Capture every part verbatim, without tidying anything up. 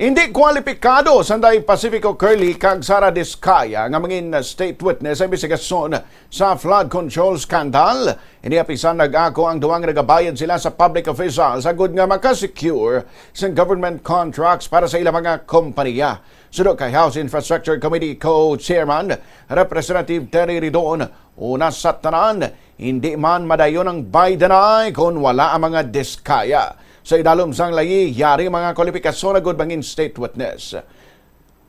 Hindi kwalipikado sanday Pacifico Curley kag Sara Discaya nga mangin state witness sa imbestigasyon sa flood control scandal. Ini apisan nag-ako ang duha nga nagabayad sila sa public officials agud nga makasecure sang government contracts para sa ilang mga kompanya. Suno kay House Infrastructure Committee Co-Chairman Representative Terry Ridon, una sa tanan, hindi man madayon ang baydanay kon wala ang mga Discaya. Sa idalom sang layi, yari mga kwalipikasyon agud mangin state witness.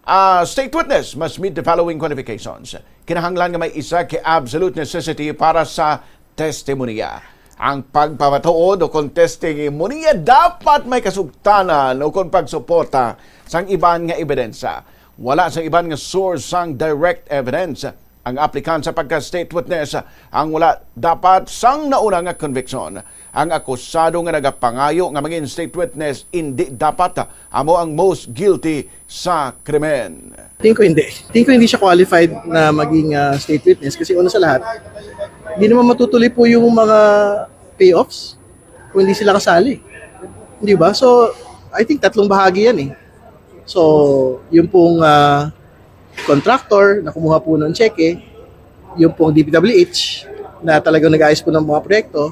Ah, state witness must meet the following qualifications. Kinahanglan nga may isa ka absolute necessity para sa testimonya. Ang pagpamatuod o kon testimonya dapat may kasugtanan o kon pagsuporta sang iban nga ebidensya. Wala sang iban nga source sang direct evidence. Ang aplikant sa pagka-state witness ang wala dapat sang nauna nga conviction. Ang akusado nga nagapangayo nga mangin state witness indi dapat amo ang most guilty sa krimen. Tingin ko hindi. Tingin ko hindi siya qualified na maging, ah, state witness kasi una sa lahat, hindi naman matutuloy po yung mga payoffs kung hindi sila kasali. Di ba? So, I think tatlong bahagi yan eh. So, yung pong, ah, contractor na kumuha po ng tseke, yung pong D P W H na talagang nag-ayos po ng mga proyekto,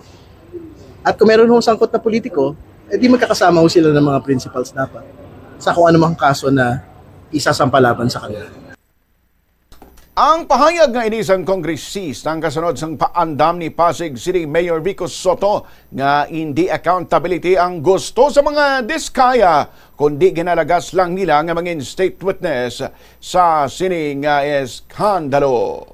at kung meron hong sangkot na politiko, eh di magkakasama ho sila ng mga principals dapat sa kung anumang kaso na isasampa laban sa kanila. Ang pahayag nga ini sang kongresista ang kasunod sang paandam ni Pasig City Mayor Vico Sotto nga indi accountability ang gusto sa mga Discaya, kundi ginalagas lang nila nga mangin state witness sa sini nga eskandalo.